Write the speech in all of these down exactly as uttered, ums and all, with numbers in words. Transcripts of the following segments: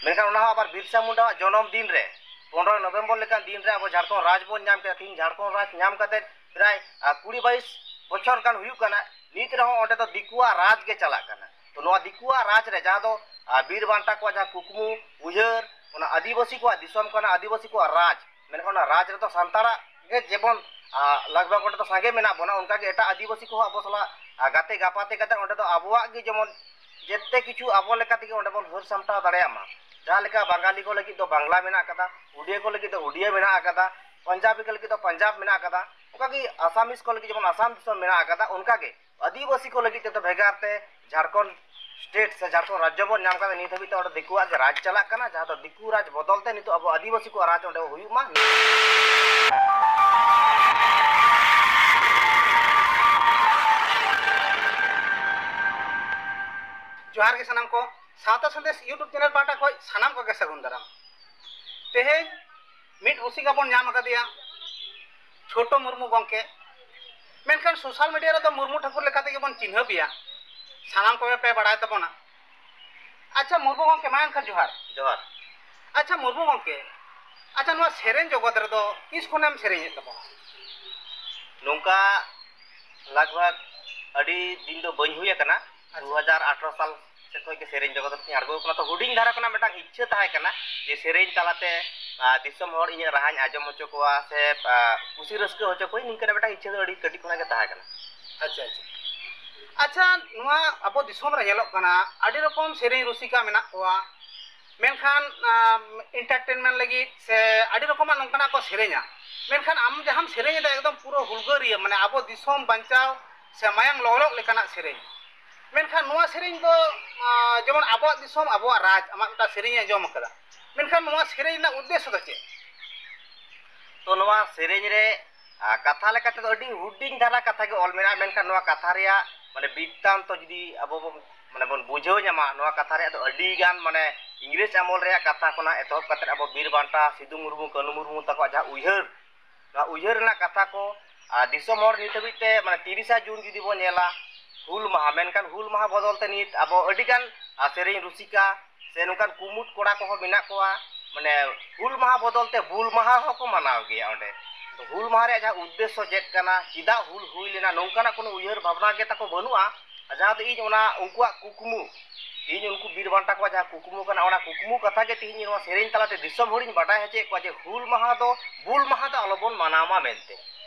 ᱢᱮᱱᱠᱷᱟᱱ ᱚᱱᱟ ᱦᱚᱸ ᱟᱵᱟᱨ ᱵᱤᱨᱥᱟ ᱢᱩᱱᱰᱟᱣᱟᱜ ᱡᱚᱱᱚᱢ ᱫᱤᱱ ᱨᱮ, ᱯᱚᱱᱨᱚᱭ ᱱᱚᱵᱷᱮᱢᱵᱚᱨ ᱞᱮᱠᱟᱱ ᱫᱤᱱ ᱨᱮ ᱟᱵᱚ ᱡᱷᱟᱲᱠᱷᱚᱸᱰ ᱨᱟᱡᱽ ᱵᱚᱱ ᱧᱟᱢ ᱠᱮᱫᱟ᱾ ᱛᱤᱦᱤᱧ ᱡᱷᱟᱲᱠᱷᱚᱸᱰ ᱨᱟᱡᱽ ᱧᱟᱢ ᱠᱟᱛᱮ ᱯᱨᱟᱭ, ᱟ, ᱠᱩᱲᱤ ᱵᱟᱭᱤᱥ ᱵᱚᱪᱷᱚᱨ ᱜᱟᱱ ᱦᱩᱭᱩᱜ ᱠᱟᱱᱟ᱾ ᱱᱤᱛ ᱨᱮᱦᱚᱸ ᱚᱸᱰᱮ ᱫᱚ ᱫᱤᱠᱩᱣᱟᱜ ᱨᱟᱡᱽ ᱜᱮ ᱪᱟᱞᱟᱜ ᱠᱟᱱᱟ᱾ ᱛᱚ, ᱱᱚᱣᱟ ᱫᱤᱠᱩᱣᱟᱜ ᱨᱟᱡᱽ ᱨᱮ, ᱡᱟᱦᱟᱸ ᱫᱚ, ᱟ, ᱵᱤᱨ ᱵᱟᱱᱴᱟ ᱠᱚᱣᱟᱜ ᱡᱟᱦᱟᱸ ᱠᱩᱠᱢᱩ ᱩᱭᱦᱟᱹᱨ, ᱚᱱᱟ ᱟᱹᱫᱤᱵᱟᱹᱥᱤ ᱠᱚᱣᱟᱜ ᱫᱤᱥᱚᱢ ᱠᱟᱱᱟ, ᱟᱹᱫᱤᱵᱟᱹᱥᱤ ᱠᱚᱣᱟᱜ ᱨᱟᱡᱽ, ᱢᱮᱱᱠᱷᱟᱱ ᱚᱱᱟ ᱨᱟᱡᱽ ᱨᱮᱫᱚ ᱥᱟᱱᱛᱟᱲᱟᱜ ᱜᱮ ᱡᱮᱢᱚᱱ, ᱟ, ᱞᱟᱜᱽ ᱵᱷᱟᱜᱽ ᱚᱸᱰᱮ ᱫᱚ ᱥᱟᱸᱜᱮ ᱢᱮᱱᱟᱜ ᱵᱚᱱᱟ, ᱚᱱᱠᱟᱜᱮ ᱮᱴᱟᱜ ᱟᱹᱫᱤᱵᱟᱹᱥᱤ ᱠᱚᱦᱚᱸ ᱟᱵᱚ ᱥᱟᱞᱟᱜ, ᱟ, ᱜᱟᱛᱮ ᱜᱟᱯᱟᱛᱮ ᱠᱟᱛᱮ ᱚᱸᱰᱮ ᱫᱚ ᱟᱵᱚᱣᱟᱜ ᱜᱮ ᱡᱮᱢᱚᱱ ᱡᱮᱛᱮ ᱠᱤᱪᱷᱩ ᱟᱵᱚ ᱞᱮᱠᱟ ᱛᱮᱜᱮ ᱚᱸᱰᱮ ᱵᱚᱱ ᱦᱟᱹᱨ ᱥᱟᱢᱴᱟᱣ ᱫᱟᱲᱮᱭᱟᱜ ᱢᱟ᱾ ᱡᱟᱦᱟᱸ ᱞᱮᱠᱟ ᱵᱟᱝᱜᱟᱞᱤ ᱠᱚ ᱞᱟᱹᱜᱤᱫ ᱫᱚ ᱵᱟᱝᱞᱟ ᱢᱮᱱᱟᱜ ᱟᱠᱟᱫᱟ, ᱩᱰᱤᱭᱟ ᱠᱚ ᱞᱟᱹᱜᱤᱫ ᱫᱚ ᱩᱰᱤᱭᱟ ᱢᱮᱱᱟᱜ ᱟᱠᱟᱫᱟ, ᱯᱚᱧᱡᱟᱵᱤ ᱠᱚ ᱞᱟᱹᱜᱤᱫ ᱫᱚ ᱯᱚᱧᱡᱟᱵ ᱢᱮᱱᱟᱜ ᱟᱠᱟᱫᱟ, ᱚᱱᱠᱟᱜᱮ ᱟᱥᱟᱢᱤᱥ ᱠᱚ ᱞᱟᱹᱜᱤᱫ ᱡᱮᱢᱚᱱ ᱟᱥᱟᱢ ᱫᱤᱥᱚᱢ ᱢᱮᱱᱟᱜ ᱟᱠᱟᱫᱟ, ᱚᱱᱠᱟᱜᱮ ᱟᱹᱫᱤᱵᱟᱹᱥᱤ ᱠᱚ ᱞᱟᱹᱜᱤᱫ ᱛᱮᱫᱚ ᱵᱷᱮᱜᱟᱨ ᱛᱮ ᱡᱷᱟᱲᱠᱷᱚᱸᱰ ᱥᱴᱮᱴ ᱥᱮ ᱡᱷᱟᱲᱠᱷᱚᱸᱰ ᱨᱟᱡᱽᱡᱚ ᱵᱚᱱ ᱧᱟᱢ ᱠᱟᱫᱟ᱾ ᱱᱤᱛ ᱦᱟᱹᱵᱤᱡ ᱛᱮ ᱚᱸᱰᱮ ᱫᱤᱠᱩᱣᱟᱜ ᱜᱮ ᱨᱟᱡᱽ ᱪᱟᱞᱟᱜ ᱠᱟᱱᱟ, ᱡᱟᱦᱟᱸ ᱫᱚ ᱫᱤᱠᱩ ᱨᱟᱡᱽ ᱵᱚᱫᱚᱞ ᱛᱮ ᱱᱤᱛᱚᱜ ᱟᱵᱚ ᱟᱹᱫᱤᱵᱟᱹᱥᱤ ᱠᱚᱣᱟᱜ ᱨᱟᱡᱽ ᱚᱸᱰᱮ ᱦᱩᱭᱩᱜ ᱢᱟ᱾ ᱡᱚᱦᱟᱨ ᱜᱮ ᱥᱟᱱᱟᱢ ᱠᱚ, ᱥᱟᱶᱛᱟ ᱥᱟᱸᱫᱮᱥ YouTube ᱪᱮᱱᱮᱞ ᱯᱟᱦᱴᱟ ᱠᱷᱚᱱ ᱥᱟᱱᱟᱢ ᱠᱚᱜᱮ ᱥᱟᱹᱜᱩᱱ ᱫᱟᱨᱟᱢ᱾ ᱛᱮᱦᱮᱧ ᱢᱤᱫ ᱨᱩᱥᱤᱠᱟ ᱵᱚᱱ ᱧᱟᱢ ᱟᱠᱟᱫᱮᱭᱟ, ᱪᱷᱳᱴᱳ ᱢᱩᱨᱢᱩ ᱜᱚᱢᱠᱮ᱾ ᱢᱮᱱᱠᱷᱟᱱ ᱥᱳᱥᱟᱞ ᱢᱤᱰᱤᱭᱟ ᱨᱮᱫᱚ ᱢᱩᱨᱢᱩ ᱴᱷᱟᱹᱠᱩᱨ ᱞᱮᱠᱟ ᱛᱮᱜᱮ ᱵᱚᱱ ᱪᱤᱱᱦᱟᱹᱯ ᱮᱭᱟ, ᱥᱟᱱᱟᱢ ᱠᱚᱜᱮ ᱯᱮ ᱵᱟᱲᱟᱭ ᱛᱟᱵᱚᱱᱟ᱾ ᱟᱪᱪᱷᱟ ᱢᱩᱨᱢᱩ ᱜᱚᱢᱠᱮ, ᱢᱟ ᱮᱱᱠᱷᱟᱱ ᱡᱚᱦᱟᱨ᱾ ᱡᱚᱦᱟᱨ᱾ ᱟᱪᱪᱷᱟ ᱢᱩᱨᱢᱩ ᱜᱚᱢᱠᱮ, ᱟᱪᱪᱷᱟ ᱱᱚᱣᱟ ᱥᱮᱨᱮᱧ ᱡᱚᱜᱚᱛ ᱨᱮᱫᱚ ᱛᱤᱥ ᱠᱷᱚᱱᱮᱢ ᱥᱮᱨᱮᱧᱮᱫ ᱛᱟᱵᱚᱱᱟ? ᱱᱚᱝᱠᱟ ᱞᱟᱜᱽ ᱵᱷᱟᱜᱽ ᱟᱹᱰᱤ ᱫᱤᱱ ᱫᱚ ᱵᱟᱹᱧ ᱦᱩᱭ ᱟᱠᱟᱱᱟ᱾ ᱟᱪᱪᱷᱟ᱾ ᱫᱩ ᱦᱟᱡᱟᱨ ᱟᱴᱷᱨᱚ ᱥᱟᱞ ᱥᱮᱫ ᱠᱷᱚᱱ ᱜᱮ ᱥᱮᱨᱮᱧ ᱡᱚᱜᱚᱛ ᱨᱮᱧ ᱟᱬᱜᱚ ᱟᱠᱟᱱᱟ᱾ ᱛᱚ ᱦᱩᱰᱤᱧ ᱫᱷᱟᱨᱟ ᱠᱷᱚᱱᱟᱜ ᱢᱤᱫᱴᱟᱝ ᱤᱪᱪᱷᱟᱹ ᱛᱟᱦᱮᱸ ᱠᱟᱱᱟ ᱡᱮ ᱥᱮᱨᱮᱧ ᱛᱟᱞᱟᱛᱮ, ᱟ, ᱫᱤᱥᱚᱢ ᱦᱚᱲ ᱤᱧᱟᱹᱜ ᱨᱟᱦᱟᱧ ᱟᱸᱡᱚᱢ ᱦᱚᱪᱚ ᱠᱚᱣᱟ ᱥᱮ, ᱟ, ᱠᱩᱥᱤ ᱨᱟᱹᱥᱠᱟᱹ ᱦᱚᱪᱚ ᱠᱚᱣᱟᱧ, ᱱᱤᱝᱠᱟᱹᱱᱟᱜ ᱢᱤᱫᱴᱟᱝ ᱤᱪᱪᱷᱟᱹ ᱫᱚ ᱟᱹᱰᱤ ᱠᱟᱹᱴᱤᱡ ᱠᱷᱚᱱᱟᱜ ᱜᱮ ᱛᱟᱦᱮᱸ ᱠᱟᱱᱟ᱾ ᱟᱪᱪᱷᱟ, ᱟᱪᱪᱷᱟ᱾ ᱟᱪᱪᱷᱟ, ᱱᱚᱣᱟ ᱟᱵᱚ ᱫᱤᱥᱚᱢ ᱨᱮ ᱧᱮᱞᱚᱜ ᱠᱟᱱᱟ, ᱟᱹᱰᱤ ᱨᱚᱠᱚᱢ ᱥᱮᱨᱮᱧ ᱨᱩᱥᱤᱠᱟ ᱢᱮᱱᱟᱜ ᱠᱚᱣᱟ, ᱢᱮᱱᱠᱷᱟᱱ, ᱟᱢ, entertainment ᱞᱟᱹᱜᱤᱫ ᱥᱮ ᱟᱹᱰᱤ ᱨᱚᱠᱚᱢᱟᱜ ᱱᱚᱝᱠᱟᱱᱟᱜ ᱠᱚ ᱥᱮᱨᱮᱧᱟ᱾ ᱢᱮᱱᱠᱷᱟᱱ ᱟᱢ ᱡᱟᱦᱟᱸᱢ ᱥᱮᱨᱮᱧ ᱮᱫᱟ, ᱮᱠᱫᱚᱢ ᱯᱩᱨᱟᱹ ᱦᱩᱞᱜᱟᱹᱨᱤᱭᱟᱹ, ᱢᱟᱱᱮ ᱟᱵᱚ ᱫᱤᱥᱚᱢ ᱵᱟᱧᱪᱟᱣ ᱥᱮ ᱢᱟᱭᱟᱝ ᱞᱚᱦᱚᱫᱚᱜ ᱞᱮᱠᱟᱱᱟᱜ ᱥᱮᱨᱮᱧ᱾ ᱢᱮᱱᱠᱷᱟᱱ ᱱᱚᱣᱟ ᱥᱮᱨᱮᱧ ᱫᱚ, ᱟᱸ, ᱡᱮᱢᱚᱱ ᱟᱵᱚᱣᱟᱜ ᱫᱤᱥᱚᱢ, ᱟᱵᱚᱣᱟᱜ ᱨᱟᱡᱽ, ᱟᱢᱟᱜ ᱢᱤᱫᱴᱟᱝ ᱥᱮᱨᱮᱧ ᱟᱸᱡᱚᱢ ᱟᱠᱟᱫᱟ, ᱢᱮᱱᱠᱷᱟᱱ ᱱᱚᱣᱟ ᱥᱮᱨᱮᱧ ᱨᱮᱱᱟᱜ ᱩᱫᱽᱫᱮᱥᱥᱚ ᱫᱚ ᱪᱮᱫ? ᱛᱚ ᱱᱚᱣᱟ ᱥᱮᱨᱮᱧ ᱨᱮ, ᱟ, ᱠᱟᱛᱷᱟ ᱞᱮᱠᱟ ᱛᱮᱫᱚ ᱟᱹᱰᱤ ᱦᱩᱰᱤᱧ ᱫᱷᱟᱨᱟ ᱠᱟᱛᱷᱟ ᱜᱮ ᱚᱞ ᱢᱮᱱᱟᱜᱼᱟ, ᱢᱮᱱᱠᱷᱟᱱ ᱱᱚᱣᱟ ᱠᱟᱛᱷᱟ ᱨᱮᱭᱟᱜ ᱢᱟᱱᱮ ᱵᱤᱛᱛᱟᱱᱛᱚ ᱡᱩᱫᱤ ᱟᱵᱚ ᱵᱚᱱ, ᱢᱟᱱᱮ ᱵᱚᱱ ᱵᱩᱡᱷᱟᱹᱣ ᱧᱟᱢᱟ, ᱱᱚᱣᱟ ᱠᱟᱛᱷᱟ ᱨᱮᱭᱟᱜ ᱫᱚ ᱟᱹᱰᱤ ᱜᱟᱱ ᱢᱟᱱᱮ ᱤᱝᱨᱮᱡᱽ ᱟᱢᱚᱞ ᱨᱮᱭᱟᱜ ᱠᱟᱛᱷᱟ ᱠᱷᱚᱱᱟᱜ ᱮᱛᱚᱦᱚᱵ ᱠᱟᱛᱮᱫ ᱟᱵᱚ ᱵᱤᱨ ᱵᱟᱱᱴᱟ ᱥᱤᱫᱩ ᱢᱩᱨᱢᱩ, ᱠᱟᱹᱱᱩ ᱢᱩᱨᱢᱩ ᱛᱟᱠᱚᱣᱟᱜ ᱡᱟᱦᱟᱸ ᱩᱭᱦᱟᱹᱨ, ᱱᱚᱣᱟ ᱩᱭᱦᱟᱹᱨ ᱨᱮᱱᱟᱜ ᱠᱟᱛᱷᱟ ᱠᱚ, ᱟᱨ ᱫᱤᱥᱚᱢ ᱦᱚᱲ ᱱᱤᱛ ᱦᱟᱹᱵᱤᱡ ᱛᱮ ᱢᱟᱱᱮ ᱛᱤᱨᱤᱥᱟ ᱡᱩᱱ ᱡᱩᱫᱤ ᱵᱚᱱ ᱧᱮᱞᱟ, ᱦᱩᱞ ᱢᱟᱦᱟ, ᱢᱮᱱᱠᱷᱟᱱ ᱦᱩᱞ ᱢᱟᱦᱟ ᱵᱚᱫᱚᱞ ᱛᱮ ᱱᱤᱛ ᱟᱵᱚ ᱟᱹᱰᱤ ᱜᱟᱱ, ᱟᱨ, ᱥᱮᱨᱮᱧ ᱨᱩᱥᱤᱠᱟ ᱥᱮ ᱱᱚᱝᱠᱟᱱ ᱠᱩᱢᱩᱴ ᱠᱚᱲᱟ ᱠᱚᱦᱚᱸ ᱢᱮᱱᱟᱜ ᱠᱚᱣᱟ, ᱢᱟᱱᱮ ᱦᱩᱞ ᱢᱟᱦᱟ ᱵᱚᱫᱚᱞ ᱛᱮ ᱵᱩᱞ ᱢᱟᱦᱟ ᱦᱚᱸᱠᱚ ᱢᱟᱱᱟᱣ ᱜᱮᱭᱟ᱾ ᱚᱸᱰᱮ ᱦᱩᱞ ᱢᱟᱦᱟ ᱨᱮᱭᱟᱜ ᱡᱟᱦᱟᱸ ᱩᱫᱽᱫᱮᱥᱥᱚ ᱪᱮᱫ ᱠᱟᱱᱟ, ᱪᱮᱫᱟᱜ ᱦᱩᱞ ᱦᱩᱭ ᱞᱮᱱᱟ, ᱱᱚᱝᱠᱟᱱᱟᱜ ᱠᱳᱱᱳ ᱩᱭᱦᱟᱹᱨ ᱵᱷᱟᱵᱽᱱᱟ ᱜᱮ ᱛᱟᱠᱚ ᱵᱟᱹᱱᱩᱜᱼᱟ᱾ ᱟᱨ ᱡᱟᱦᱟᱸ ᱫᱚ ᱤᱧ ᱚᱱᱟ ᱩᱱᱠᱩᱣᱟᱜ ᱠᱩᱠᱢᱩ, ᱤᱧ ᱩᱱᱠᱩ ᱵᱤᱨ ᱵᱟᱱᱴᱟ ᱠᱚᱣᱟᱜ ᱡᱟᱦᱟᱸ ᱠᱩᱠᱢᱩ ᱠᱟᱱᱟ, ᱚᱱᱟ ᱠᱩᱠᱢᱩ ᱠᱟᱛᱷᱟ ᱜᱮ ᱛᱮᱦᱮᱧ ᱱᱚᱣᱟ ᱥᱮᱨᱮᱧ ᱛᱟᱞᱟᱛᱮ ᱫᱤᱥᱚᱢ ᱦᱚᱲᱤᱧ ᱵᱟᱰᱟᱭ ᱦᱚᱪᱚᱭᱮᱫ ᱠᱚᱣᱟ ᱡᱮ ᱦᱩᱞ ᱢᱟᱦᱟ ᱫᱚ ᱵᱩᱞ ᱢᱟᱦᱟ ᱫᱚ ᱟᱞᱚᱵᱚᱱ ᱢᱟᱱᱟᱣ ᱢᱟ ᱢᱮᱱᱛᱮ᱾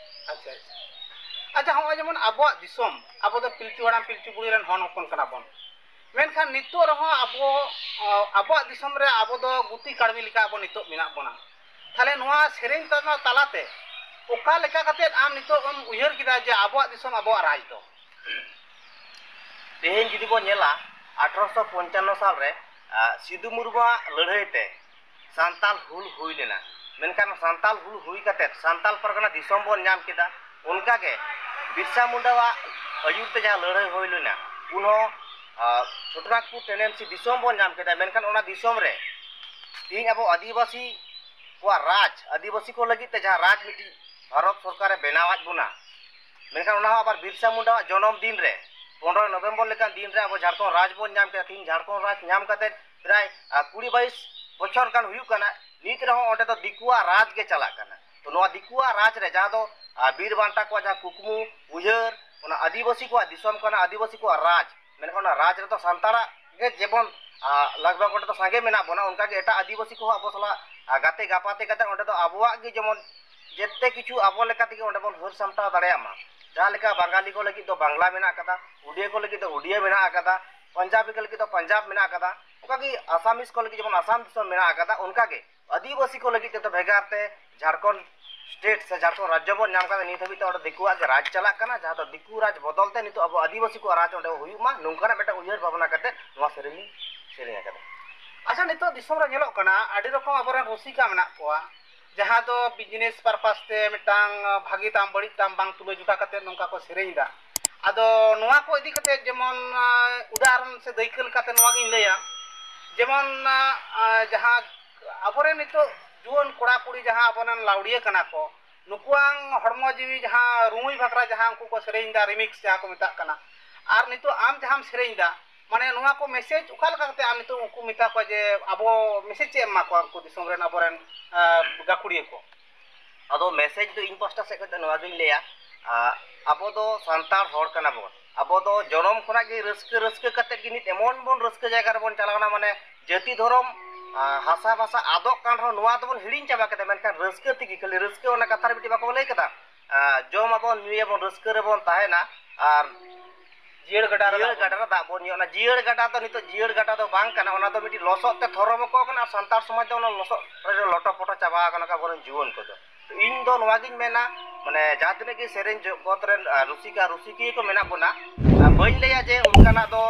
ᱟᱪᱪᱷᱟ, ᱟᱪᱪᱷᱟ᱾ ᱟᱪᱪᱷᱟ, ᱦᱚᱸᱜᱼᱚᱭ ᱡᱮᱢᱚᱱ ᱟᱵᱚᱣᱟᱜ ᱫᱤᱥᱚᱢ, ᱟᱵᱚ ᱫᱚ ᱯᱤᱞᱪᱩ ᱦᱟᱲᱟᱢ ᱯᱤᱞᱪᱩ ᱵᱩᱲᱦᱤ ᱨᱮᱱ ᱦᱚᱱ ᱦᱚᱯᱚᱱ ᱠᱟᱱᱟ ᱵᱚᱱ, ᱢᱮᱱᱠᱷᱟᱱ ᱱᱤᱛᱚᱜ ᱨᱮᱦᱚᱸ ᱟᱵᱚ, ᱟᱵᱚᱣᱟᱜ ᱫᱤᱥᱚᱢ ᱨᱮ ᱟᱵᱚ ᱫᱚ ᱜᱩᱛᱤ ᱠᱟᱹᱲᱢᱤ ᱞᱮᱠᱟ ᱟᱵᱚ ᱱᱤᱛᱚᱜ ᱢᱮᱱᱟᱜ ᱵᱚᱱᱟ᱾ ᱛᱟᱦᱞᱮ ᱱᱚᱣᱟ ᱥᱮᱨᱮᱧ ᱛᱟᱞᱟ, ᱛᱟᱞᱟᱛᱮ ᱚᱠᱟ ᱞᱮᱠᱟ ᱠᱟᱛᱮᱫ ᱟᱢ ᱱᱤᱛᱚᱜ ᱮᱢ ᱩᱭᱦᱟᱹᱨ ᱠᱮᱫᱟ ᱡᱮ ᱟᱵᱚᱣᱟᱜ ᱫᱤᱥᱚᱢ, ᱟᱵᱚᱣᱟᱜ ᱨᱟᱡᱽ ᱫᱚ? ᱛᱮᱦᱮᱧ ᱡᱩᱫᱤ ᱵᱚᱱ ᱧᱮᱞᱟ, ᱟᱴᱷᱨᱚᱥᱚ ᱯᱚᱧᱪᱟᱱᱱᱚ ᱥᱟᱞ ᱨᱮ, ᱟ, ᱥᱤᱫᱩ ᱢᱩᱨᱢᱩᱣᱟᱜ ᱞᱟᱹᱲᱦᱟᱹᱭ ᱛᱮ ᱥᱟᱱᱛᱟᱞ ᱦᱩᱞ ᱦᱩᱭ ᱞᱮᱱᱟ᱾ ᱢᱮᱱᱠᱷᱟᱱ ᱥᱟᱱᱛᱟᱞ ᱦᱩᱞ ᱦᱩᱭ ᱠᱟᱛᱮᱫ ᱥᱟᱱᱛᱟᱞ ᱯᱟᱨᱜᱟᱱᱟ ᱫᱤᱥᱚᱢ ᱵᱚᱱ ᱧᱟᱢ ᱠᱮᱫᱟ᱾ ᱚᱱᱠᱟᱜᱮ ᱵᱤᱨᱥᱟ ᱢᱩᱱᱰᱟᱣᱟᱜ ᱟᱹᱭᱩᱨ ᱛᱮ ᱡᱟᱦᱟᱸ ᱞᱟᱹᱲᱦᱟᱹᱭ ᱦᱩᱭ ᱞᱮᱱᱟ, ᱩᱱᱦᱚᱸ, ᱟ, ᱪᱷᱳᱴᱳᱱᱟᱜᱽᱯᱩᱨ ᱴᱮᱱᱰᱮᱱᱥᱤ ᱫᱤᱥᱚᱢ ᱵᱚᱱ ᱧᱟᱢ ᱠᱮᱫᱟ᱾ ᱢᱮᱱᱠᱷᱟᱱ ᱚᱱᱟ ᱫᱤᱥᱚᱢ ᱨᱮ ᱛᱮᱦᱮᱧ ᱟᱵᱚ ᱟᱹᱫᱤᱵᱟᱹᱥᱤ ᱠᱚᱣᱟᱜ ᱨᱟᱡᱽ, ᱟᱹᱫᱤᱵᱟᱹᱥᱤ ᱠᱚ ᱞᱟᱹᱜᱤᱫ ᱛᱮ ᱡᱟᱦᱟᱸ ᱨᱟᱡᱽ ᱢᱤᱫᱴᱤᱡ ᱵᱷᱟᱨᱚᱛ ᱥᱚᱨᱠᱟᱨᱮ ᱵᱮᱱᱟᱣᱟᱫ ᱵᱚᱱᱟ, ᱢᱮᱱᱠᱷᱟᱱ ᱚᱱᱟ ᱦᱚᱸ ᱟᱵᱟᱨ ᱵᱤᱨᱥᱟ ᱢᱩᱱᱰᱟᱣᱟᱜ ᱡᱚᱱᱚᱢ ᱫᱤᱱ ᱨᱮ, ᱯᱚᱱᱨᱚᱭ ᱱᱚᱵᱷᱮᱢᱵᱚᱨ ᱞᱮᱠᱟᱱ ᱫᱤᱱ ᱨᱮ ᱟᱵᱚ ᱡᱷᱟᱲᱠᱷᱚᱸᱰ ᱨᱟᱡᱽ ᱵᱚᱱ ᱧᱟᱢ ᱠᱮᱫᱟ᱾ ᱛᱮᱦᱮᱧ ᱡᱷᱟᱲᱠᱷᱚᱸᱰ ᱨᱟᱡᱽ ᱧᱟᱢ ᱠᱟᱛᱮ ᱯᱨᱟᱭ, ᱟ, ᱠᱩᱲᱤ ᱵᱟᱭᱤᱥ ᱵᱚᱪᱷᱚᱨ ᱜᱟᱱ ᱦᱩᱭᱩᱜ ᱠᱟᱱᱟ, ᱱᱤᱛ ᱨᱮᱦᱚᱸ ᱚᱸᱰᱮ ᱫᱚ ᱫᱤᱠᱩᱣᱟᱜ ᱨᱟᱡᱽ ᱜᱮ ᱪᱟᱞᱟᱜ ᱠᱟᱱᱟ᱾ ᱛᱚ, ᱱᱚᱣᱟ ᱫᱤᱠᱩᱣᱟᱜ ᱨᱟᱡᱽ ᱨᱮ, ᱡᱟᱦᱟᱸ ᱫᱚ, ᱟ, ᱵᱤᱨ ᱵᱟᱱᱴᱟ ᱠᱚᱣᱟᱜ ᱡᱟᱦᱟᱸ ᱠᱩᱠᱢᱩ ᱩᱭᱦᱟᱹᱨ, ᱚᱱᱟ ᱟᱹᱫᱤᱵᱟᱹᱥᱤ ᱠᱚᱣᱟᱜ ᱫᱤᱥᱚᱢ ᱠᱟᱱᱟ, ᱟᱹᱫᱤᱵᱟᱹᱥᱤ ᱠᱚᱣᱟᱜ ᱨᱟᱡᱽ, ᱢᱮᱱᱠᱷᱟᱱ ᱚᱱᱟ ᱨᱟᱡᱽ ᱨᱮᱫᱚ ᱥᱟᱱᱛᱟᱲᱟᱜ ᱜᱮ ᱡᱮᱢᱚᱱ, ᱟ, ᱞᱟᱜᱽ ᱵᱷᱟᱜᱽ ᱚᱸᱰᱮ ᱫᱚ ᱥᱟᱸᱜᱮ ᱢᱮᱱᱟᱜ ᱵᱚᱱᱟ, ᱚᱱᱠᱟᱜᱮ ᱮᱴᱟᱜ ᱟᱹᱫᱤᱵᱟᱹᱥᱤ ᱠᱚᱦᱚᱸ ᱟᱵᱚ ᱥᱟᱞᱟᱜ, ᱟ, ᱜᱟᱛᱮ ᱜᱟᱯᱟᱛᱮ ᱠᱟᱛᱮ ᱚᱸᱰᱮ ᱫᱚ ᱟᱵᱚᱣᱟᱜ ᱜᱮ ᱡᱮᱢᱚᱱ ᱡᱮᱛᱮ ᱠᱤᱪᱷᱩ ᱟᱵᱚ ᱞᱮᱠᱟ ᱛᱮᱜᱮ ᱚᱸᱰᱮ ᱵᱚᱱ ᱦᱟᱹᱨ ᱥᱟᱢᱴᱟᱣ ᱫᱟᱲᱮᱭᱟᱜ ᱢᱟ᱾ ᱡᱟᱦᱟᱸ ᱞᱮᱠᱟ ᱵᱟᱝᱜᱟᱞᱤ ᱠᱚ ᱞᱟᱹᱜᱤᱫ ᱫᱚ ᱵᱟᱝᱞᱟ ᱢᱮᱱᱟᱜ ᱟᱠᱟᱫᱟ, ᱩᱰᱤᱭᱟ ᱠᱚ ᱞᱟᱹᱜᱤᱫ ᱫᱚ ᱩᱰᱤᱭᱟ ᱢᱮᱱᱟᱜ ᱟᱠᱟᱫᱟ, ᱯᱟᱧᱡᱟᱵᱤ ᱠᱚ ᱞᱟᱹᱜᱤᱫ ᱫᱚ ᱯᱟᱧᱡᱟᱵ ᱢᱮᱱᱟᱜ ᱟᱠᱟᱫᱟ, ᱚᱱᱠᱟᱜᱮ ᱟᱥᱟᱢᱤᱥ ᱠᱚ ᱞᱟᱹᱜᱤᱫ ᱡᱮᱢᱚᱱ ᱟᱥᱟᱢ ᱫᱤᱥᱚᱢ ᱢᱮᱱᱟᱜ ᱟᱠᱟᱫᱟ, ᱚᱱᱠᱟᱜᱮ ᱟᱹᱫᱤᱵᱟᱹᱥᱤ ᱠᱚ ᱞᱟᱹᱜᱤᱫ ᱛᱮᱫᱚ ᱵᱷᱮᱜᱟᱨ ᱛᱮ ᱡᱷᱟᱲᱠᱷᱚᱸᱰ ᱥᱴᱮᱴ ᱥᱮ ᱡᱷᱟᱲᱠᱷᱚᱸᱰ ᱨᱟᱡᱽᱡᱚ ᱵᱚᱱ ᱧᱟᱢ ᱠᱟᱫᱟ᱾ ᱱᱤᱛ ᱦᱟᱹᱵᱤᱡ ᱛᱮ ᱚᱸᱰᱮ ᱫᱤᱠᱩᱣᱟᱜ ᱜᱮ ᱨᱟᱡᱽ ᱪᱟᱞᱟᱜ ᱠᱟᱱᱟ, ᱡᱟᱦᱟᱸ ᱫᱚ ᱫᱤᱠᱩ ᱨᱟᱡᱽ ᱵᱚᱫᱚᱞ ᱛᱮ ᱱᱤᱛᱚᱜ ᱟᱵᱚ ᱟᱹᱫᱤᱵᱟᱹᱥᱤ ᱠᱚᱣᱟᱜ ᱨᱟᱡᱽ ᱚᱸᱰᱮ ᱦᱩᱭᱩᱜ ᱢᱟ, ᱱᱚᱝᱠᱟᱱᱟᱜ ᱢᱤᱫᱴᱟᱝ ᱩᱭᱦᱟᱹᱨ ᱵᱷᱟᱵᱽᱱᱟ ᱠᱟᱛᱮ ᱱᱚᱣᱟ ᱥᱮᱨᱮᱧ ᱤᱧ ᱥᱮᱨᱮᱧ ᱟᱠᱟᱫᱟ᱾ ᱟᱪᱪᱷᱟ, ᱱᱤᱛᱚᱜ ᱫᱤᱥᱚᱢ ᱨᱮ ᱧᱮᱞᱚᱜ ᱠᱟᱱᱟ, ᱟᱹᱰᱤ ᱨᱚᱠᱚᱢ ᱟᱵᱚᱨᱮᱱ ᱨᱩᱥᱤᱠᱟ ᱢᱮᱱᱟᱜ ᱠᱚᱣᱟ, ᱡᱟᱦᱟᱸ ᱫᱚ ᱵᱤᱡᱽᱱᱮᱥ ᱯᱟᱨᱯᱟᱥ ᱛᱮ ᱢᱤᱫᱴᱟᱝ ᱵᱷᱟᱹᱜᱤ ᱛᱟᱢ ᱵᱟᱹᱲᱤᱡ ᱛᱟᱢ ᱵᱟᱝ ᱛᱩᱞᱟᱹ ᱡᱚᱠᱷᱟ ᱠᱟᱛᱮ ᱱᱚᱝᱠᱟ ᱠᱚ ᱥᱮᱨᱮᱧ ᱮᱫᱟ᱾ ᱟᱫᱚ ᱱᱚᱣᱟ ᱠᱚ ᱤᱫᱤ ᱠᱟᱛᱮ ᱡᱮᱢᱚᱱ, ᱟᱸ, ᱩᱫᱟᱦᱚᱨᱚᱱ ᱥᱮ ᱫᱟᱹᱭᱠᱟᱹ ᱞᱮᱠᱟᱛᱮ ᱱᱚᱣᱟ ᱜᱤᱧ ᱞᱟᱹᱭᱟ, ᱡᱮᱢᱚᱱ, ᱟᱸ, ᱡᱟᱦᱟᱸ ᱟᱵᱚᱨᱮᱱ ᱱᱤᱛᱚᱜ ᱡᱩᱣᱟᱹᱱ ᱠᱚᱲᱟ ᱠᱩᱲᱤ ᱡᱟᱦᱟᱸ ᱟᱵᱚᱨᱮᱱ ᱞᱟᱣᱰᱤᱭᱟᱹ ᱠᱟᱱᱟ ᱠᱚ, ᱱᱩᱠᱩᱣᱟᱝ ᱦᱚᱲᱢᱚ ᱡᱤᱣᱤ ᱡᱟᱦᱟᱸ ᱨᱩᱢᱩᱭ ᱵᱷᱟᱠᱨᱟ ᱡᱟᱦᱟᱸ ᱩᱱᱠᱩ ᱠᱚ ᱥᱮᱨᱮᱧ ᱮᱫᱟ, ᱨᱤᱢᱤᱠᱥ ᱡᱟᱦᱟᱸ ᱠᱚ ᱢᱮᱛᱟᱜ ᱠᱟᱱᱟ, ᱟᱨ ᱱᱤᱛᱚᱜ ᱟᱢ ᱡᱟᱦᱟᱸᱢ ᱥᱮᱨᱮᱧ ᱮᱫᱟ, ᱢᱟᱱᱮ ᱱᱚᱣᱟ ᱠᱚ ᱢᱮᱥᱮᱡᱽ ᱚᱠᱟ ᱞᱮᱠᱟ ᱠᱟᱛᱮ ᱟᱢ ᱱᱤᱛᱚᱜ ᱩᱱᱠᱩ ᱢᱮᱛᱟ ᱠᱚᱣᱟ ᱡᱮ ᱟᱵᱚ ᱢᱮᱥᱮᱡᱽ ᱪᱮᱫ ᱮᱢ ᱮᱢᱟ ᱠᱚᱣᱟ ᱩᱱᱠᱩ ᱫᱤᱥᱚᱢ ᱨᱮᱱ ᱟᱵᱚᱨᱮᱱ, ᱟᱸ, ᱜᱟᱹᱠᱷᱩᱲᱤᱭᱟᱹ ᱠᱚ? ᱟᱫᱚ ᱢᱮᱥᱮᱡᱽ ᱫᱚ ᱤᱧ ᱯᱟᱥᱴᱟ ᱥᱮᱫ ᱠᱷᱚᱱ ᱫᱚ ᱱᱚᱣᱟ ᱜᱤᱧ ᱞᱟᱹᱭᱟ, ᱟᱸ, ᱟᱵᱚ ᱫᱚ ᱥᱟᱱᱛᱟᱲ ᱦᱚᱲ ᱠᱟᱱᱟ ᱵᱚᱱ᱾ ᱟᱵᱚ ᱫᱚ ᱡᱚᱱᱚᱢ ᱠᱷᱚᱱᱟᱜ ᱜᱮ ᱨᱟᱹᱥᱠᱟᱹ, ᱨᱟᱹᱥᱠᱟᱹ ᱠᱟᱛᱮᱫ ᱜᱮ ᱱᱤᱛ ᱮᱢᱚᱱ ᱵᱚᱱ ᱨᱟᱹᱥᱠᱟᱹ ᱡᱟᱭᱜᱟ ᱨᱮᱵᱚᱱ ᱪᱟᱞᱟᱣᱱᱟ, ᱢᱟᱱᱮ ᱡᱟᱹᱛᱤ ᱫᱷᱚᱨᱚᱢ, ᱟᱸ, ᱦᱟᱥᱟ ᱵᱷᱟᱥᱟ ᱟᱫᱚᱜ ᱠᱟᱱ ᱨᱮᱦᱚᱸ ᱱᱚᱣᱟ ᱫᱚᱵᱚᱱ ᱦᱤᱲᱤᱧ ᱪᱟᱵᱟ ᱠᱮᱫᱟ, ᱢᱮᱱᱠᱷᱟᱱ ᱨᱟᱹᱥᱠᱟᱹ ᱛᱮᱜᱮ, ᱠᱷᱟᱹᱞᱤ ᱨᱟᱹᱥᱠᱟᱹ, ᱚᱱᱟ ᱠᱟᱛᱷᱟ ᱨᱮ ᱢᱤᱫᱴᱤᱡ ᱵᱟᱠᱚ ᱞᱟᱹᱭ ᱠᱟᱫᱟ, ᱟᱸ, ᱡᱚᱢ ᱟᱵᱚᱱ, ᱧᱩᱭᱟᱵᱚᱱ, ᱨᱟᱹᱥᱠᱟᱹ ᱨᱮᱵᱚᱱ ᱛᱟᱦᱮᱱᱟ, ᱟᱨ ᱡᱤᱭᱟᱹᱲ ᱜᱟᱰᱟ ᱨᱮ ᱡᱤᱭᱟᱹᱲ ᱫᱟᱜ ᱵᱚᱱ ᱜᱟᱰᱟ ᱨᱮ ᱫᱟᱜ ᱵᱚᱱ ᱧᱩᱭᱟ᱾ ᱚᱱᱟ ᱡᱤᱭᱟᱹᱲ ᱜᱟᱰᱟ ᱫᱚ ᱱᱤᱛᱚᱜ ᱡᱤᱭᱟᱹᱲ ᱜᱟᱰᱟ ᱫᱚ ᱵᱟᱝ ᱠᱟᱱᱟ, ᱚᱱᱟ ᱫᱚ ᱢᱤᱫᱴᱤᱡ ᱞᱚᱥᱚᱫ ᱛᱮ ᱛᱷᱚᱨᱚᱢ ᱟᱠᱚ ᱠᱟᱱᱟ, ᱟᱨ ᱥᱟᱱᱛᱟᱲ ᱥᱚᱢᱟᱡᱽ ᱫᱚ ᱚᱱᱟ ᱞᱚᱥᱚᱫ ᱨᱮ ᱞᱚᱴᱚ ᱯᱚᱴᱚ ᱪᱟᱵᱟ ᱟᱠᱟᱱᱟ ᱠᱚ ᱟᱵᱚᱨᱮᱱ ᱡᱩᱣᱟᱹᱱ ᱠᱚᱫᱚ᱾ ᱛᱚ ᱤᱧ ᱫᱚ ᱱᱚᱣᱟ ᱜᱤᱧ ᱢᱮᱱᱟ, ᱢᱟᱱᱮ ᱡᱟᱦᱟᱸ ᱛᱤᱱᱟᱹᱜ ᱜᱮ ᱥᱮᱨᱮᱧ ᱡᱚᱜᱚᱛ ᱨᱮᱱ, ᱟᱨ ᱨᱩᱥᱤᱠᱟ ᱨᱩᱥᱤᱠᱤᱭᱟᱹ ᱠᱚ ᱢᱮᱱᱟᱜ ᱵᱚᱱᱟ, ᱟᱨ ᱵᱟᱹᱧ ᱞᱟᱹᱭᱟ ᱡᱮ ᱚᱱᱠᱟᱱᱟᱜ ᱫᱚ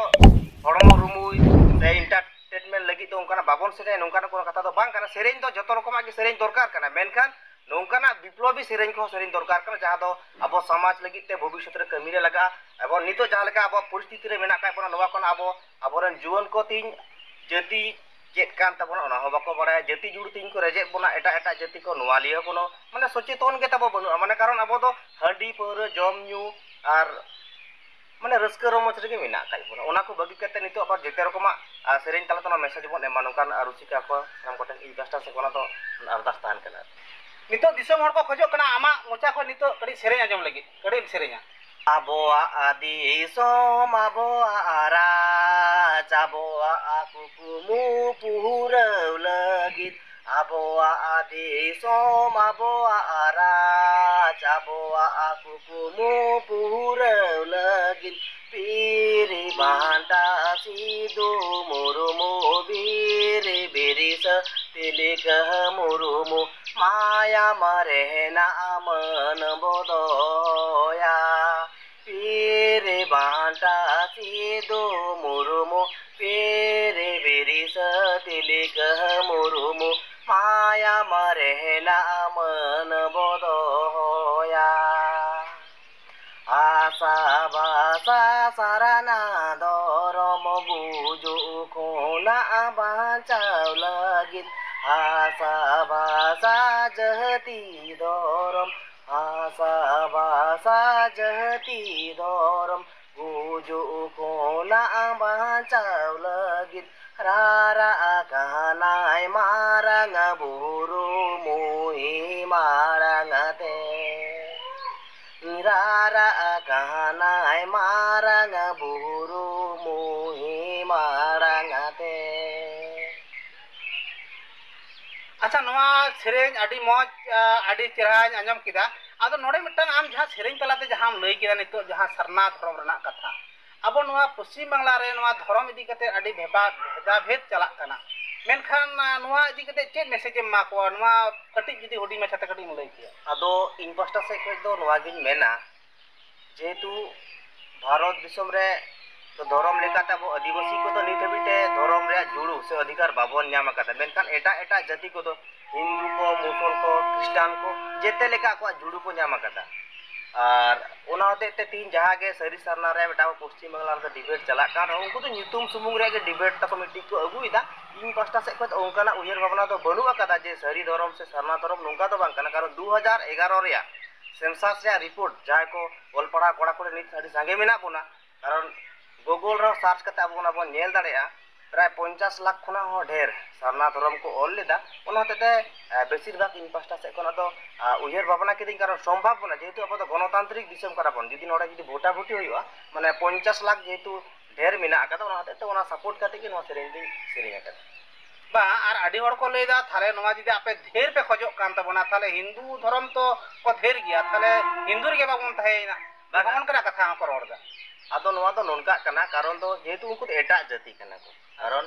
ᱦᱚᱲᱢᱚ ᱨᱩᱢᱩᱭ ᱥᱮ entertainment ᱞᱟᱹᱜᱤᱫ ᱫᱚ ᱚᱱᱠᱟᱱᱟᱜ ᱵᱟᱵᱚᱱ ᱥᱮᱨᱮᱧᱟ, ᱱᱚᱝᱠᱟᱱᱟᱜ ᱠᱳᱱᱳ ᱠᱟᱛᱷᱟ ᱫᱚ ᱵᱟᱝ ᱠᱟᱱᱟ᱾ ᱥᱮᱨᱮᱧ ᱫᱚ ᱡᱚᱛᱚ ᱨᱚᱠᱚᱢᱟᱜ ᱜᱮ ᱥᱮᱨᱮᱧ ᱫᱚᱨᱠᱟᱨ ᱠᱟᱱᱟ, ᱢᱮᱱᱠᱷᱟᱱ ᱱᱚᱝᱠᱟᱱᱟᱜ ᱵᱤᱯᱞᱚᱵᱤ ᱥᱮᱨᱮᱧ ᱠᱚᱦᱚᱸ ᱥᱮᱨᱮᱧ ᱫᱚᱨᱠᱟᱨ ᱠᱟᱱᱟ, ᱡᱟᱦᱟᱸ ᱫᱚ ᱟᱵᱚ ᱥᱚᱢᱟᱡᱽ ᱞᱟᱹᱜᱤᱫ ᱛᱮ ᱵᱷᱚᱵᱤᱥᱥᱚᱛ ᱨᱮ ᱠᱟᱹᱢᱤ ᱨᱮ ᱞᱟᱜᱟᱜᱼᱟ᱾ ᱮᱵᱚᱝ ᱱᱤᱛᱚᱜ ᱡᱟᱦᱟᱸ ᱞᱮᱠᱟ ᱟᱵᱚᱣᱟᱜ ᱯᱚᱨᱤᱥᱛᱷᱤᱛᱤ ᱨᱮ ᱢᱮᱱᱟᱜ ᱟᱠᱟᱫ ᱵᱚᱱᱟ, ᱱᱚᱣᱟ ᱠᱷᱚᱱ ᱟᱵᱚ, ᱟᱵᱚᱨᱮᱱ ᱡᱩᱣᱟᱹᱱ ᱠᱚ ᱛᱤᱦᱤᱧ ᱡᱟᱹᱛᱤ ᱪᱮᱫ ᱠᱟᱱ ᱛᱟᱵᱚᱱᱟ ᱚᱱᱟ ᱦᱚᱸ ᱵᱟᱠᱚ ᱵᱟᱲᱟᱭᱟ, ᱡᱟᱹᱛᱤ ᱡᱩᱲᱩ ᱛᱤᱧ ᱠᱚ ᱨᱮᱡᱮᱫ ᱵᱚᱱᱟ ᱮᱴᱟᱜ ᱮᱴᱟᱜ ᱡᱟᱹᱛᱤ ᱠᱚ, ᱱᱚᱣᱟ ᱞᱤᱭᱟᱹ ᱠᱳᱱᱳ ᱢᱟᱱᱮ ᱥᱚᱪᱮᱛᱚᱱ ᱜᱮ ᱛᱟᱵᱚ ᱵᱟᱹᱱᱩᱜᱼᱟ᱾ ᱢᱟᱱᱮ ᱠᱟᱨᱚᱱ ᱟᱵᱚ ᱫᱚ ᱦᱟᱺᱰᱤ ᱯᱟᱹᱣᱨᱟᱹ ᱡᱚᱢ ᱧᱩ ᱟᱨ ᱢᱟᱱᱮ ᱨᱟᱹᱥᱠᱟᱹ ᱨᱚᱢᱚᱡᱽ ᱨᱮᱜᱮ ᱢᱮᱱᱟᱜ ᱟᱠᱟᱫ ᱵᱚᱱᱟ᱾ ᱚᱱᱟ ᱠᱚ ᱵᱟᱹᱜᱤ ᱠᱟᱛᱮ ᱱᱤᱛᱚᱜ ᱟᱵᱟᱨ ᱡᱮᱛᱮ ᱨᱚᱠᱚᱢᱟᱜ, ᱟᱨ, ᱥᱮᱨᱮᱧ ᱛᱟᱞᱟ ᱛᱮ ᱚᱱᱟ ᱢᱮᱥᱮᱡᱽ ᱵᱚᱱ ᱮᱢᱟ, ᱱᱚᱝᱠᱟᱱ, ᱟᱨ, ᱨᱩᱥᱤᱠᱟ ᱠᱚ ᱥᱟᱱᱟᱢ ᱠᱚᱴᱷᱮᱱ ᱤᱧ ᱯᱟᱥᱴᱟ ᱥᱮᱫ ᱠᱷᱚᱱᱟᱜ ᱫᱚ ᱟᱨᱫᱟᱥ ᱛᱟᱦᱮᱱ ᱠᱟᱱᱟ᱾ ᱱᱤᱛᱚᱜ ᱫᱤᱥᱚᱢ ᱦᱚᱲ ᱠᱚ ᱠᱷᱚᱡᱚᱜ ᱠᱟᱱᱟ ᱟᱢᱟᱜ ᱢᱚᱪᱟ ᱠᱷᱚᱱ ᱱᱤᱛᱚᱜ ᱠᱟᱹᱴᱤᱡ ᱥᱮᱨᱮᱧ ᱟᱸᱡᱚᱢ ᱞᱟᱹᱜᱤᱫ, ᱠᱟᱹᱴᱤᱡ ᱮᱢ ᱥᱮᱨᱮᱧᱟ᱾ ᱟᱵᱚᱣᱟᱜ ᱫᱤᱥᱚᱢ, ᱟᱵᱚᱣᱟᱜ ᱨᱟᱡᱽ, ᱟᱵᱚᱣᱟᱜ ᱠᱩᱠᱢᱩ ᱯᱩᱨᱟᱹᱣ ᱞᱟᱹᱜᱤᱫ, ᱟᱵᱚᱣᱟᱜ ᱫᱤᱥᱚᱢ, ᱟᱵᱚᱣᱟᱜ ᱨᱟᱡᱽ, ᱟᱵᱚᱣᱟᱜ ᱠᱩᱠᱢᱩ ᱯᱩᱨᱟᱹᱣ ᱞᱟᱹᱜᱤᱫ, ᱵᱤᱨ ᱵᱟᱱᱴᱟ ᱥᱤᱫᱩ ᱢᱩᱨᱢᱩ, ᱵᱤᱨ ᱵᱤᱨᱥᱟᱹ ᱛᱤᱞᱠᱟᱹ ᱢᱩᱨᱢᱩ, ᱢᱟᱭᱟᱢ ᱨᱮᱱᱟᱜ ᱢᱟᱹᱱ ᱵᱚ ᱫᱚᱦᱚᱭᱟ᱾ ᱵᱤᱨ ᱵᱟᱱᱴᱟ ᱥᱤᱫᱩ ᱢᱩᱨᱢᱩ, ᱵᱤᱨ ᱵᱤᱨᱥᱟᱹ ᱛᱤᱞᱠᱟᱹ ᱢᱩᱨᱢᱩ, ᱢᱟᱭᱟᱢ ᱨᱮᱱᱟᱜ ᱢᱟᱹᱱ ᱵᱚ ᱫᱚᱦᱚᱭᱟ᱾ ᱟᱥᱟ ᱵᱷᱟᱥᱟ ᱥᱟᱨᱱᱟ ᱫᱷᱚᱨᱚᱢ ᱜᱩᱡᱩᱜ ᱠᱷᱚᱱᱟᱜ ᱵᱟᱧᱪᱟᱣ ᱞᱟᱹᱜᱤᱫ, ᱟᱥᱟ ᱵᱷᱟᱥᱟ ᱡᱟᱹᱛᱤ ᱫᱷᱚᱨᱚᱢ, ᱟᱥᱟ ᱵᱷᱟᱥᱟ ᱡᱟᱹᱛᱤ ᱫᱷᱚᱨᱚᱢ ᱜᱩᱡᱩᱜ ᱠᱷᱚᱱᱟᱜ ᱵᱟᱧᱪᱟᱣ ᱞᱟᱹᱜᱤᱫ ᱨᱟᱨᱟᱜ ᱠᱟᱱᱟᱭ ᱢᱟᱨᱟᱝ ᱵᱩᱨᱩ ᱢᱩᱦᱤ ᱢᱟᱲᱟᱝ ᱛᱮ᱾ ᱨᱟᱨᱟᱜ ᱠᱟᱱᱟᱭ ᱢᱟᱨᱟᱝ ᱵᱩᱨᱩ ᱢᱩᱦᱤ ᱢᱟᱲᱟᱝ ᱛᱮ᱾ ᱟᱪᱪᱷᱟ, ᱱᱚᱣᱟ ᱥᱮᱨᱮᱧ ᱟᱹᱰᱤ ᱢᱚᱡᱽ, ᱟ, ᱟᱹᱰᱤ ᱪᱮᱦᱨᱟᱧ ᱟᱸᱡᱚᱢ ᱠᱮᱫᱟ᱾ ᱟᱫᱚ ᱱᱚᱰᱮ ᱢᱤᱫᱴᱟᱝ ᱟᱢ ᱡᱟᱦᱟᱸ ᱥᱮᱨᱮᱧ ᱛᱟᱞᱟᱛᱮ ᱡᱟᱦᱟᱸᱢ ᱞᱟᱹᱭ ᱠᱮᱫᱟ ᱱᱤᱛᱚᱜ, ᱡᱟᱦᱟᱸ ᱥᱟᱨᱱᱟ ᱫᱷᱚᱨᱚᱢ ᱨᱮᱱᱟᱜ ᱠᱟᱛᱷᱟ, ᱟᱵᱚ ᱱᱚᱣᱟ ᱯᱚᱥᱪᱤᱢ ᱵᱟᱝᱞᱟ ᱨᱮ ᱱᱚᱣᱟ ᱫᱷᱚᱨᱚᱢ ᱤᱫᱤ ᱠᱟᱛᱮ ᱟᱹᱰᱤ ᱵᱷᱮᱯᱟ-, ᱵᱷᱮᱫᱟᱵᱷᱮᱫ ᱪᱟᱞᱟᱜ ᱠᱟᱱᱟ, ᱢᱮᱱᱠᱷᱟᱱ, ᱟ, ᱱᱚᱣᱟ ᱤᱫᱤ ᱠᱟᱛᱮ ᱪᱮᱫ ᱢᱮᱥᱮᱡᱽ ᱮᱢ ᱮᱢᱟ ᱠᱚᱣᱟ? ᱱᱚᱣᱟ ᱠᱟᱹᱴᱤᱡ ᱡᱩᱫᱤ ᱦᱩᱰᱤᱧ ᱢᱟᱪᱷᱟᱛᱮ ᱠᱟᱹᱴᱤᱡ ᱮᱢ ᱞᱟᱹᱭ ᱠᱮᱭᱟ᱾ ᱟᱫᱚ ᱤᱧ ᱯᱟᱦᱴᱟ ᱥᱮᱫ ᱠᱷᱚᱱ ᱫᱚ ᱱᱚᱣᱟᱜᱤᱧ ᱢᱮᱱᱟ, ᱡᱮᱦᱮᱛᱩ ᱵᱷᱟᱨᱚᱛ ᱫᱤᱥᱚᱢ ᱨᱮ ᱫᱚ ᱫᱷᱚᱨᱚᱢ ᱞᱮᱠᱟᱛᱮ ᱟᱵᱚ ᱟᱹᱫᱤᱵᱟᱹᱥᱤ ᱠᱚᱫᱚ ᱱᱤᱛ ᱦᱟᱹᱵᱤᱡ ᱛᱮ ᱫᱷᱚᱨᱚᱢ ᱨᱮᱭᱟᱜ ᱡᱩᱲᱩ ᱥᱮ ᱚᱫᱷᱤᱠᱟᱨ ᱵᱟᱵᱚᱱ ᱧᱟᱢ ᱟᱠᱟᱫᱟ, ᱢᱮᱱᱠᱷᱟᱱ ᱮᱴᱟᱜ ᱮᱴᱟᱜ ᱡᱟᱹᱛᱤ ᱠᱚᱫᱚ ᱦᱤᱱᱫᱩ ᱠᱚ, ᱢᱩᱥᱚᱞ ᱠᱚ, ᱠᱷᱨᱤᱥᱴᱟᱱ ᱠᱚ ᱡᱮᱛᱮ ᱞᱮᱠᱟ ᱟᱠᱚᱣᱟᱜ ᱡᱩᱲᱩ ᱠᱚ ᱧᱟᱢ ᱟᱠᱟᱫᱟ᱾ ᱟᱨ ᱚᱱᱟ ᱦᱚᱛᱮᱡ ᱛᱮ ᱛᱤᱦᱤᱧ ᱡᱟᱦᱟᱸ ᱜᱮ ᱥᱟᱹᱨᱤ ᱥᱟᱨᱱᱟ ᱨᱮ ᱢᱤᱫᱴᱟᱝ ᱯᱚᱥᱪᱤᱢ ᱵᱟᱝᱞᱟ ᱨᱮᱫᱚ ᱰᱤᱵᱮᱴ ᱪᱟᱞᱟᱜ ᱠᱟᱱ ᱨᱮᱦᱚᱸ, ᱩᱱᱠᱩ ᱫᱚ ᱧᱩᱛᱩᱢ ᱥᱩᱢᱩᱝ ᱨᱮᱭᱟᱜ ᱜᱮ ᱰᱤᱵᱮᱴ ᱛᱟᱠᱚ ᱢᱤᱫᱴᱤᱡ ᱠᱚ ᱟᱹᱜᱩᱭᱮᱫᱟ᱾ ᱤᱧ ᱯᱟᱦᱴᱟ ᱥᱮᱫ ᱠᱷᱚᱱ ᱫᱚ ᱚᱱᱠᱟᱱᱟᱜ ᱩᱭᱦᱟᱹᱨ ᱵᱷᱟᱵᱽᱱᱟ ᱫᱚ ᱵᱟᱹᱱᱩᱜ ᱟᱠᱟᱫᱟ ᱡᱮ ᱥᱟᱹᱨᱤ ᱫᱷᱚᱨᱚᱢ ᱥᱮ ᱥᱟᱨᱱᱟ ᱫᱷᱚᱨᱚᱢ ᱱᱚᱝᱠᱟ ᱫᱚ ᱵᱟᱝ ᱠᱟᱱᱟ, ᱠᱟᱨᱚᱱ ᱫᱩ ᱦᱟᱡᱟᱨ ᱮᱜᱟᱨᱚ ᱨᱮᱭᱟᱜ ᱥᱮᱱᱥᱟᱥ ᱨᱮᱭᱟᱜ ᱨᱤᱯᱳᱨᱴ, ᱡᱟᱦᱟᱸᱭ ᱠᱚ ᱚᱞ ᱯᱟᱲᱦᱟᱣ ᱠᱚᱲᱟ ᱠᱩᱲᱤ ᱱᱤᱛ ᱟᱹᱰᱤ ᱥᱟᱸᱜᱮ ᱢᱮᱱᱟᱜ ᱵᱚᱱᱟ, ᱠᱟᱨᱚᱱ ᱜᱩᱜᱚᱞ ᱨᱮᱦᱚᱸ ᱥᱟᱨᱪ ᱠᱟᱛᱮ ᱟᱵᱚ ᱚᱱᱟ ᱵᱚᱱ ᱧᱮᱞ ᱫᱟᱲᱮᱭᱟᱜᱼᱟ, ᱯᱨᱟᱭ ᱯᱚᱧᱪᱟᱥ ᱞᱟᱠᱷ ᱠᱷᱚᱱᱟᱜ ᱦᱚᱸ ᱰᱷᱮᱨ ᱥᱟᱨᱱᱟ ᱫᱷᱚᱨᱚᱢ ᱠᱚ ᱚᱞ ᱞᱮᱫᱟ᱾ ᱚᱱᱟ ᱦᱚᱛᱮᱡ ᱛᱮ, ᱮ, ᱵᱮᱥᱤᱨ ᱵᱷᱟᱜᱽ ᱤᱧ ᱯᱟᱦᱴᱟ ᱥᱮᱫ ᱠᱷᱚᱱᱟᱜ ᱫᱚ, ᱟ, ᱩᱭᱦᱟᱹᱨ ᱵᱷᱟᱵᱽᱱᱟ ᱠᱤᱫᱟᱹᱧ, ᱠᱟᱨᱚᱱ ᱥᱚᱢᱵᱷᱟᱵᱚᱱᱟ, ᱡᱮᱦᱮᱛᱩ ᱟᱵᱚ ᱫᱚ ᱜᱚᱱᱚᱛᱟᱱᱛᱨᱤᱠ ᱫᱤᱥᱚᱢ ᱠᱟᱱᱟ ᱵᱚᱱ, ᱡᱩᱫᱤ ᱱᱚᱰᱮ ᱡᱩᱫᱤ ᱵᱷᱳᱴᱟᱵᱷᱩᱴᱤ ᱦᱩᱭᱩᱜᱼᱟ, ᱢᱟᱱᱮ ᱯᱚᱧᱪᱟᱥ ᱞᱟᱠᱷ ᱡᱮᱦᱮᱛᱩ ᱰᱷᱮᱨ ᱢᱮᱱᱟᱜ ᱟᱠᱟᱫᱟ, ᱚᱱᱟ ᱦᱚᱛᱮᱡ ᱛᱮ ᱚᱱᱟ ᱥᱟᱯᱳᱨᱴ ᱠᱟᱛᱮ ᱜᱮ ᱱᱚᱣᱟ ᱥᱮᱨᱮᱧ ᱫᱚᱧ ᱥᱮᱨᱮᱧ ᱟᱠᱟᱫᱟ᱾ ᱵᱟᱝ, ᱟᱨ ᱟᱹᱰᱤ ᱦᱚᱲ ᱠᱚ ᱞᱟᱹᱭᱫᱟ, ᱛᱟᱦᱞᱮ ᱱᱚᱣᱟ ᱡᱩᱫᱤ ᱟᱯᱮ ᱰᱷᱮᱨ ᱯᱮ ᱠᱷᱚᱡᱚᱜ ᱠᱟᱱ ᱛᱟᱵᱚᱱᱟ, ᱛᱟᱦᱞᱮ ᱦᱤᱱᱫᱩ ᱫᱷᱚᱨᱚᱢ ᱛᱚ ᱠᱚ ᱰᱷᱮᱨ ᱜᱮᱭᱟ, ᱛᱟᱦᱞᱮ ᱦᱤᱱᱫᱩ ᱨᱮᱜᱮ ᱵᱟᱵᱚᱱ ᱛᱟᱦᱮᱸᱭᱮᱱᱟ᱾ ᱵᱟᱝ᱾ ᱱᱚᱜᱼᱚ ᱱᱚᱝᱠᱟᱱᱟᱜ ᱠᱟᱛᱷᱟ ᱦᱚᱸᱠᱚ ᱨᱚᱲ ᱮᱫᱟ᱾ ᱟᱫᱚ ᱱᱚᱣᱟ ᱫᱚ ᱱᱚᱝᱠᱟᱜ ᱠᱟᱱᱟ, ᱠᱟᱨᱚᱱ ᱫᱚ ᱡᱮᱦᱮᱛᱩ ᱩᱱᱠᱩ ᱫᱚ ᱮᱴᱟᱜ ᱡᱟᱹᱛᱤ ᱠᱟᱱᱟ ᱠᱚ, ᱠᱟᱨᱚᱱ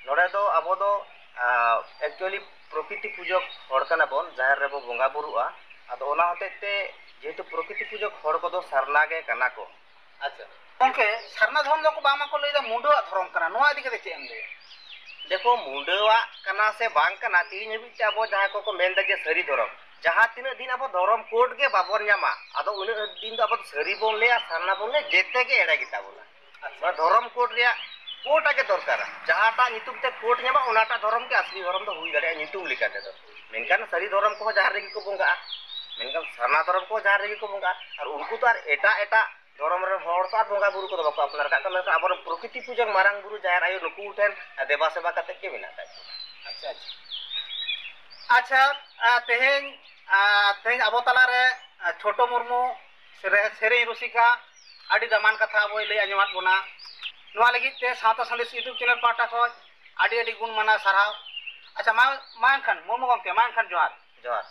ᱱᱚᱰᱮ ᱫᱚ ᱟᱵᱚ ᱫᱚ, ᱟ, actually ᱯᱨᱚᱠᱨᱤᱛᱤ ᱯᱩᱡᱚᱠ ᱦᱚᱲ ᱠᱟᱱᱟ ᱵᱚᱱ, ᱡᱟᱦᱮᱨ ᱨᱮᱵᱚ ᱵᱚᱸᱜᱟ ᱵᱩᱨᱩᱜᱼᱟ᱾ ᱟᱫᱚ ᱚᱱᱟ ᱦᱚᱛᱮᱡ ᱛᱮ ᱡᱮᱦᱮᱛᱩ ᱯᱨᱚᱠᱨᱤᱛᱤ ᱯᱩᱡᱚᱠ ᱦᱚᱲ ᱠᱚᱫᱚ ᱥᱟᱨᱱᱟ ᱜᱮ ᱠᱟᱱᱟ ᱠᱚ᱾ ᱟᱪᱪᱷᱟ, ᱜᱚᱢᱠᱮ, ᱥᱟᱨᱱᱟ ᱫᱷᱚᱨᱚᱢ ᱫᱚᱠᱚ ᱵᱟᱝᱢᱟᱠᱚ ᱞᱟᱹᱭᱫᱟ ᱢᱩᱰᱟᱹᱣᱟᱜ ᱫᱷᱚᱨᱚᱢ ᱠᱟᱱᱟ, ᱱᱚᱣᱟ ᱤᱫᱤ ᱠᱟᱛᱮ ᱪᱮᱫ ᱮᱢ ᱞᱟᱹᱭᱟ? ᱫᱮᱠᱷᱚ, ᱢᱩᱰᱟᱹᱣᱟᱜ ᱠᱟᱱᱟ ᱥᱮ ᱵᱟᱝ ᱠᱟᱱᱟ, ᱛᱮᱦᱮᱧ ᱦᱟᱹᱵᱤᱡ ᱛᱮ ᱟᱵᱚ ᱡᱟᱦᱟᱸᱭ ᱠᱚᱠᱚ ᱢᱮᱱᱫᱟ ᱡᱮ ᱥᱟᱹᱨᱤ ᱫᱷᱚᱨᱚᱢ, ᱡᱟᱦᱟᱸ ᱛᱤᱱᱟᱹᱜ ᱫᱤᱱ ᱟᱵᱚ ᱫᱷᱚᱨᱚᱢ ᱠᱳᱰ ᱜᱮ ᱵᱟᱵᱚᱱ ᱧᱟᱢᱟ, ᱟᱫᱚ ᱩᱱᱟᱹᱜ ᱫᱤᱱ ᱫᱚ ᱟᱵᱚ ᱫᱚ ᱥᱟᱹᱨᱤ ᱵᱚᱱ ᱞᱟᱹᱭᱟ, ᱥᱟᱨᱱᱟ ᱵᱚᱱ ᱞᱟᱹᱭᱟ, ᱡᱮᱛᱮ ᱜᱮ ᱮᱲᱮ ᱜᱮᱛᱟ ᱵᱚᱱᱟ᱾ ᱟᱪᱪᱷᱟ᱾ ᱱᱚᱣᱟ ᱫᱷᱚᱨᱚᱢ ᱠᱳᱰ ᱨᱮᱭᱟᱜ ᱠᱳᱰ ᱟᱜᱮ ᱫᱚᱨᱠᱟᱨᱟ, ᱡᱟᱦᱟᱸᱴᱟᱜ ᱧᱩᱛᱩᱢ ᱛᱮ ᱠᱳᱰ ᱧᱟᱢᱚᱜ, ᱚᱱᱟᱴᱟᱜ ᱫᱷᱚᱨᱚᱢ ᱜᱮ ᱟᱥᱞᱤ ᱫᱷᱚᱨᱚᱢ ᱫᱚ ᱦᱩᱭ ᱫᱟᱲᱮᱭᱟᱜᱼᱟ ᱧᱩᱛᱩᱢ ᱞᱮᱠᱟ ᱛᱮᱫᱚ᱾ ᱢᱮᱱᱠᱷᱟᱱ ᱥᱟᱹᱨᱤ ᱫᱷᱚᱨᱚᱢ ᱠᱚᱦᱚᱸ ᱡᱟᱦᱟᱸ ᱨᱮᱜᱮ ᱠᱚ ᱵᱚᱸᱜᱟᱜᱼᱟ, ᱢᱮᱱᱠᱷᱟᱱ ᱥᱟᱨᱱᱟ ᱫᱷᱚᱨᱚᱢ ᱠᱚᱦᱚᱸ ᱡᱟᱦᱟᱸ ᱨᱮᱜᱮ ᱠᱚ ᱵᱚᱸᱜᱟᱜᱼᱟ, ᱟᱨ ᱩᱱᱠᱩ ᱫᱚ ᱟᱨ ᱮᱴᱟᱜ ᱮᱴᱟᱜ ᱫᱷᱚᱨᱚᱢ ᱨᱮᱱ ᱦᱚᱲ ᱛᱚ ᱟᱨ ᱵᱚᱸᱜᱟ ᱵᱩᱨᱩ ᱠᱚᱫᱚ ᱵᱟᱠᱚ ᱟᱯᱱᱟᱨ ᱠᱟᱜ ᱠᱚᱣᱟ, ᱢᱮᱱᱠᱷᱟᱱ ᱟᱵᱚᱨᱮᱱ ᱯᱨᱚᱠᱨᱤᱛᱤ ᱯᱩᱡᱟᱹ ᱢᱟᱨᱟᱝ ᱵᱩᱨᱩ ᱡᱟᱦᱮᱨ ᱟᱭᱳ ᱱᱩᱠᱩ ᱴᱷᱮᱱ ᱫᱮᱵᱟ ᱥᱮᱵᱟ ᱠᱟᱛᱮ ᱜᱮ ᱢᱮᱱᱟᱜ ᱟᱠᱟᱫ ᱠᱚᱣᱟ᱾ ᱟᱪᱪᱷᱟ, ᱟᱪᱪᱷᱟ᱾ ᱟᱪᱪᱷᱟ, ᱟ, ᱛᱮᱦᱮᱧ, ᱟ, ᱛᱮᱦᱮᱧ ᱟᱵᱚ ᱛᱟᱞᱟᱨᱮ, ᱟ, ᱪᱷᱳᱴᱳ ᱢᱩᱨᱢᱩ ᱥᱮᱨᱮ-, ᱥᱮᱨᱮᱧ ᱨᱩᱥᱤᱠᱟ ᱟᱹᱰᱤ ᱫᱟᱢᱟᱱ ᱠᱟᱛᱷᱟ ᱟᱵᱚᱭ ᱞᱟᱹᱭ ᱟᱸᱡᱚᱢᱟᱫ ᱵᱚᱱᱟ᱾ ᱱᱚᱣᱟ ᱞᱟᱹᱜᱤᱫ ᱛᱮ ᱥᱟᱶᱛᱟ ᱥᱟᱸᱫᱮᱥ YouTube channel ᱯᱟᱦᱴᱟ ᱠᱷᱚᱱ ᱟᱹᱰᱤ ᱟᱹᱰᱤ ᱜᱩᱱ ᱢᱟᱱᱟᱣ ᱥᱟᱨᱦᱟᱣ᱾ ᱟᱪᱪᱷᱟ, ᱢᱟ, ᱢᱟ ᱮᱱᱠᱷᱟᱱ ᱢᱩᱨᱢᱩ ᱜᱚᱢᱠᱮ, ᱢᱟ ᱮᱱᱠᱷᱟᱱ ᱡᱚᱦᱟᱨ᱾ ᱡᱚᱦᱟᱨ᱾